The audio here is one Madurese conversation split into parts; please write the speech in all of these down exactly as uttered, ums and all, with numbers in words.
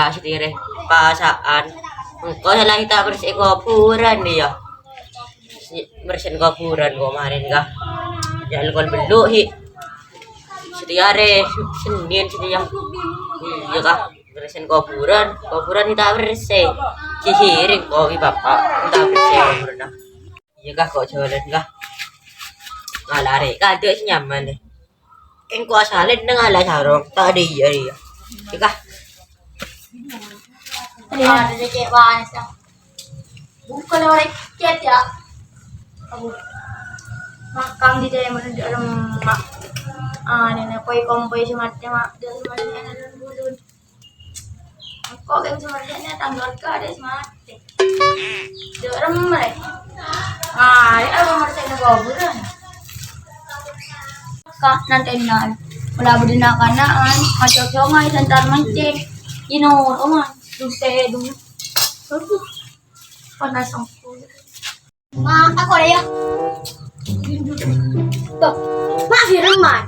Pas dire pasa'an. Engko' sala ta' bersè kobhurân, iyâ. Si-, bersèn kobhurân ko' marèn, ka. Jhâ' alkol bellu', hi. Satèya arè Sennèn satèya. Iyâ, ka. Bersèn kobhurân, kobhurân ta' bersè. Sisiring ko' bi' bapa', ta' bersè kobhurân. Iyâ, ka, ko' jhâlân, ka. Ngala arè, ka, adâ' sè nyaman, deh. Engko' asalèn neng ala sarong, ta' adâ' iyâ, iyâ. Iyâ, ka. Ada cek panas, ya. Buka lo reket, ya. Abu. Makam di dalam, dalam mak. Ah, nenek koi kompoi si mati, mak. Dari mana nenek bulun? Kok yang si mati, nenek tanggal ke ada si mati. Dek remre. Ah, ya, apa merasa ini kuburan? Ka', nan tennal. Pola bâdâ na'-kana'an, macocong aè santar mancèng. Ino, oman, dute, dum. Aduh, panas aku. Ma, aku ya. Tuh, Ma Firman.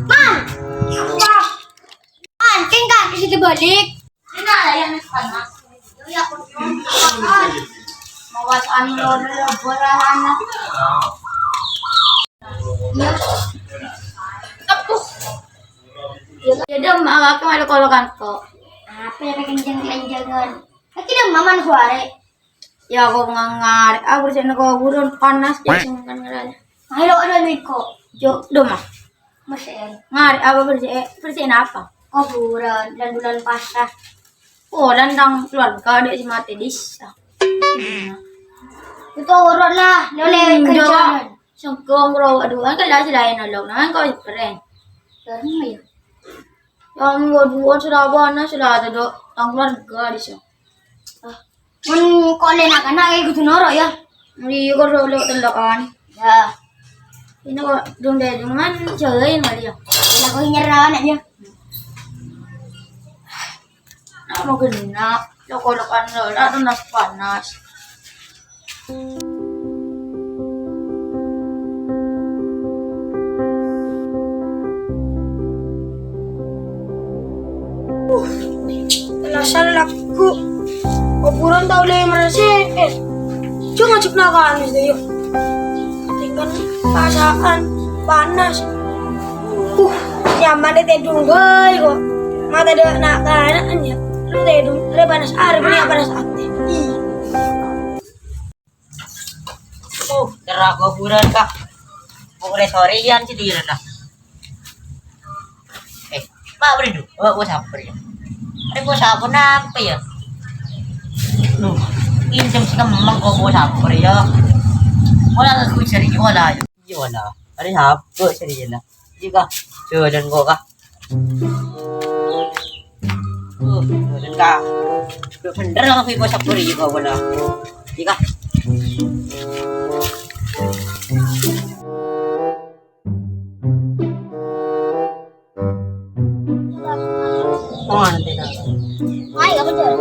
Man. Apa? Man, kan kaki situ balik. Ini ada yang panas. Mawas anu loro bola anak. Iya. Tepuh. Ya, dong, awak malu kalau kan kok. Apa ya, kenceng-kencengan? Lagi dong, maman suara. Ya, aku ngangar. Aku sih kok burung panas, ya, sungkan ngeranya. Ayo, lo ada miko. Jo, dong, mah. Mesin. Ngar, apa bersih? Bersih apa? Kuburan dan bulan pasar. Oh, dan tang keluarga ada si mati disa. Itu urut lah, lo le Hmm, kerjaan. Sengkong, bro. Aduh, kan kalau si lain nolong, nah, kan kau keren. Keren ya. Ya, ampon, dua sudah apa, nah, sudah ada, Dok. Tang keluarga disa. Ah. Mon kok le na'-kana' kayak gitu noro' ya. Iya, kok dulu telokan. Ya. Ini kok dong deh, cuman jagain kali ya. Lah, kok nyerah anak dia. Nak mau kena, lo kolokan lo, lah tuh nas panas. Uh, penasaran aku. Kuburan tau le merasa, eh, cuma cek nakan gitu yuk. Tinggal perasaan panas. Uh, nyaman deh tedung gue kok. Mata dua nak kanan ya. Lu tedung, ada panas, ada punya panas hati. Ih. Uh, cerah kuburan, Kak. Pokoknya sorean sih dia, nah. Eh, Mak, beri dulu. Oh, gua sabar ya. Ada gua sabar nampe ya? Loh, pinjam si kemang kok gua sabar ya. Wala aku cari wala. Iya, wala. Ada siapa cari ya, nah? Iya, Kak. Coba dan kok, Kak. Uh, dan, Kak. Udah bener lah, aku mau sabar ya, Kak, wala. Iya, Kak. Oh, nanti, Kak. Ayo, betul.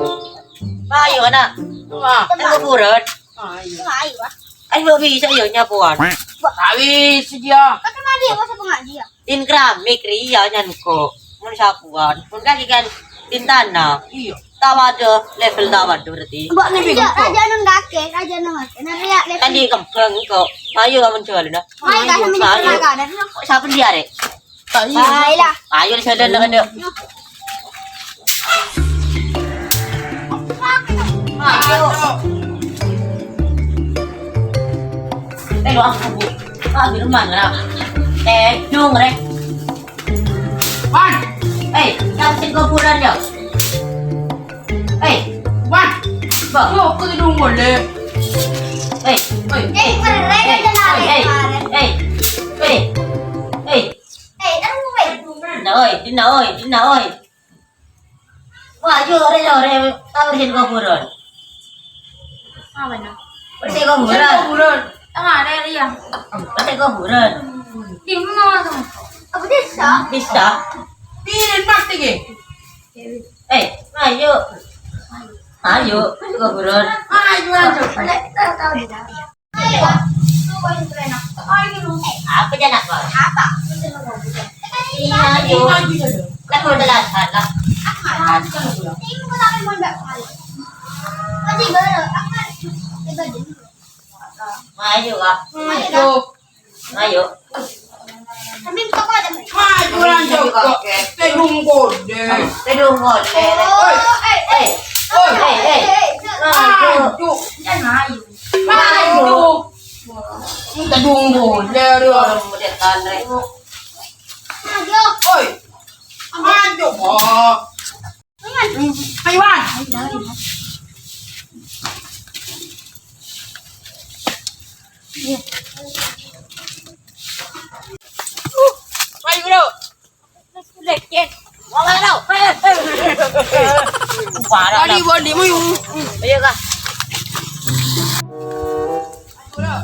Ayo, anak. Wah, kan kuburan. Ayo. Ayo, Wak. Ayo, bisa ya nyapuan. Tapi sejak Kata mandi ya, masa pengajian? Tin keramik, ria, nyanko. Mun sapuan. Mun kaki kan tin tanah. Iya. Tawa aja, level tawa aja berarti. Mbak nih, Iya, bingung. Raja nun kakek, raja nun kakek. Nah, ria, level. Tadi kembang kok. Ayo, amun jual, nah. Ayo, kasih minyak Ayo. Tenaga, dan Kok siapa dia, Rek? Ayo. Baiklah. Ayo, di sana, ada. Ayo. Eh, lo aku, Bu. Ah, di rumah, nggak? Eh, dong, Rek. Wan. Eh, yang sing kuburan, ya? Eh, Wan. Bang. Lo, aku tidur boleh. Eh, oi, Eh, eh, mereka eh, aja narik eh, kemarin. Eh, eh, eh. Eh, taruh, eh. Dina, oi, Dina, oi, Dina, oi. Wah, yo, ore, ore, tahu sih kuburan. Apa, no? Bersih kuburan. Kuburan. Tengah ada yang. Bersih kuburan. Di mana, tuh? Apa desa? Bisa. Di mati, ke? Eh, ayo. Ayo, kuburan. Ayo, ayo. Ada, tahu, tahu, di dalam. Apa jangan apa? Apa? Iya, ayo. Kan udah lah, salah. Ayo, Kak. Ayo. Ayo. Maju, lanjut, kok. Tèdung kodè. Tèdung kodè. Oi. Eh, eh. Oi. Eh, eh. Maju. Maju. Maju. Tèdung kodè, Rio. Oi. Maju, kok. Ayo, Wan. Ayo, bro. Wah, wah, wah. Parah. Bali, bali, mayu. Ayo, Kak. Ayo, bro.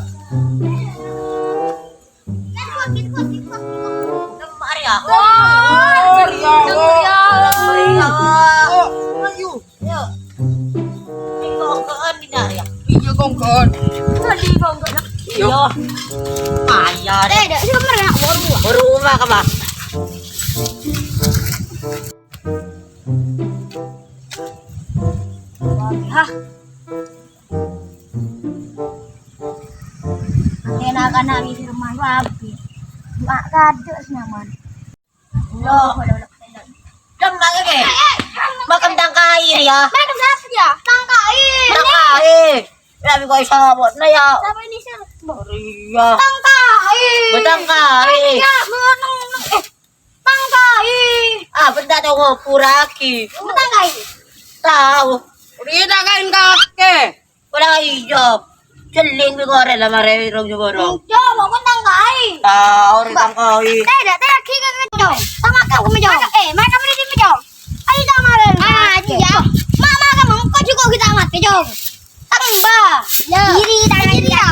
Lemari aku. Oh, ya Allah. Lemari aku. Oh, ayo. Yo. Ini kongkoan pindah ya. Iya, kongkoan. Tadi kongkoan. Iya. Iya. Payah. Eh, dak sih, bener ya, baru. Baru rumah, Kak, Mas. Hah? Enakan hari di rumah lu habis. Mak kadek sih, nyaman. Loh, loh, loh, loh. Dem, Bang, ini. Makam tangkai ya. Makam siapa ya? Tangkai. Tangkai. Tapi kok iso buat ya? Siapa ini, siapa? Iya. Tangkai. Tangkai. Ya, meneng, eh. Tangkai. Ah, benda tau ngopur lagi. Tangkai. Tahu. Dia tangkain kakek. Wala iya. Celing bi korè la marè rong jogorong. Yo, mau kon tangkai. Tao ri tangkai. Tè, dak tè lagi kan ngejo. Sama kau ngejo. Eh, mereka beri di ngejo. Ayo sama. Ah, iya. Mama kamu kok juga kita amat ngejo. Tangga. Ya. Diri tangan dia.